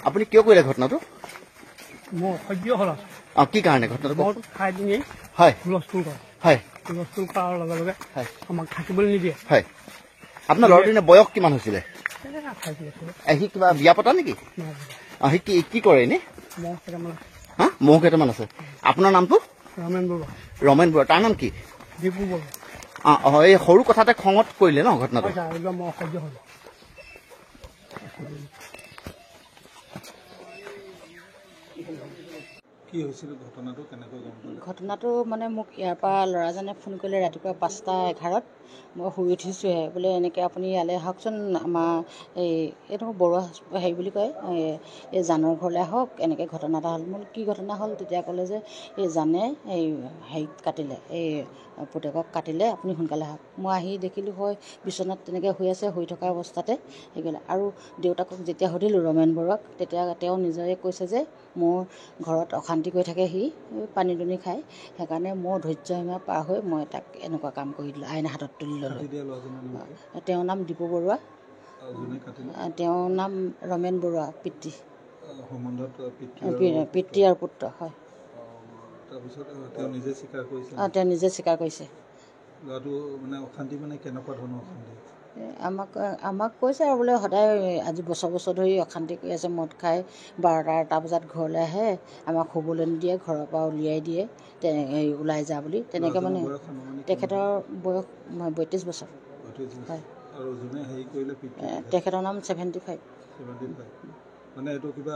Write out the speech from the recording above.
আপুনি কিয় কৰিলে ঘটনাটো? মই অসহ্য হ'ল। অঁ, কি কাৰণে ঘটনাটো? মদ খাই পিনি হয় হুলস্থুল কৰে। হয়, হুলস্থুল কৰাৰ লগে লগে হয় আমাক থাকিবলৈ নিদিয়ে। হয়, আপোনাৰ ল'ৰাটোৰ বয়স কিমান হৈছিলে? 28 বছৰ। সি কিবা বিয়া পতা নেকি? অঁ, সি কি কি কৰে এনেই? মহ কেইটামান। হা, মহ কেইটামান আছে। আপোনাৰ নামটো? ৰমেন বৰুৱা। ৰমেন বৰুৱা। তাৰ নাম কি? দীপু বৰুৱা। অঁ অঁ, এই সৰু কথাতে খঙত কৰিলে ন ঘটনাটো? একদম মই অসহ্য হ'ল। কি হৈছিল ঘটনাটো, কেনেকৈ গম পালে? ঘটনাটো মানে মোক ইয়াৰ পৰা ল'ৰাজনে ফোন কৰিলে ৰাতিপুৱা 5:11। মই শুই উঠিছোঁহে, বোলে এনেকৈ আপুনি ইয়ালৈ আহকচোন, আমাৰ এই এইটো বৰুৱা হেৰি বুলি কয়, এই জানৰ ঘৰলৈ আহক, এনেকৈ ঘটনা এটা হ'ল। মোৰ কি ঘটনা হ'ল? তেতিয়া ক'লে যে এই জানে এই হেৰিক কাটিলে, এই পুতেকক কাটিলে, আপুনি সোনকালে আহক। মই আহি দেখিলোঁ হয় বিচনাত তেনেকৈ শুই আছে। শুই থকা অৱস্থাতে হেৰি কৰিলে। আৰু দেউতাকক যেতিয়া সুধিলোঁ, ৰমেন বৰুৱাক, তেতিয়া তেওঁ নিজে কৈছে যে মোৰ ঘৰত অশান্তি কৰি থাকে সি, পানী দুনি খায়, সেইকাৰণে মোৰ ধৈৰ্য সীমা পাৰ হৈ মই তাক এনেকুৱা কাম কৰি দিলোঁ, আইন হাতত তুলি ল'লোঁ। তেওঁৰ নাম দীপু বৰুৱা, তেওঁৰ নাম ৰমেন বৰুৱা, পিতৃ পিতৃ আৰু পুত্ৰ। হয়, তেওঁ নিজে স্বীকাৰ কৰিছে। অঁ, তেওঁ নিজে স্বীকাৰ কৰিছে। আমাক কৈছে আৰু বোলে সদায় আজি বছৰ বছৰ ধৰি অশান্তি কৰি আছে, মদ খাই 12টা 1টা বজাত ঘৰলৈ আহে, আমাক শুবলৈ নিদিয়ে, ঘৰৰ পৰা উলিয়াই দিয়ে, তেনেকৈ ওলাই যা বুলি। তেনেকৈ মানে তেখেতৰ বয়স 32 বছৰ। হয়, তেখেতৰ নাম 75। মানে এইটো কিবা